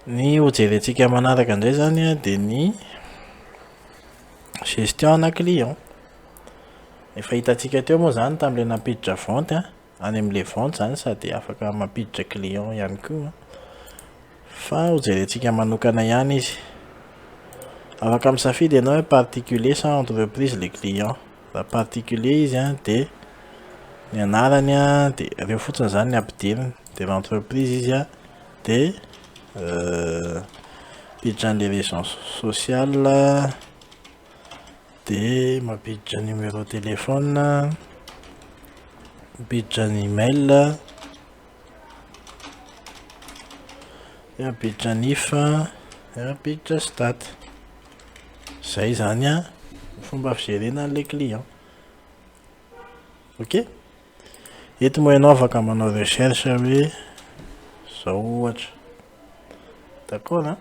Ny ho jerentsika manaraka indray izany an dia ny gestion ana client. Efa hitantsika teo moa izany tamin'ilay nampiditra vente an, any amin'ilay vente izany sady afaka mampiditra client ihany koa an, fa ho jerentsika manokana ihany izy. Afaka misafidy ianao hoe particulier sa entreprise ilay client. Raha particulier izy an dia ny anarany an dia ireo fotsiny izany no ampidirina. Dia raha entreprise izy an dia mampiditra an'ilay raison sociale dia mampiditra numéro téléphone, mampiditra ny email, dia mampiditra NIF, dia mampiditra stat. Izay izany an ny fomba fijerena an'ilay client. Ok? Eto moa ianao afaka manao recherche hoe izao ohatra. D'accord an?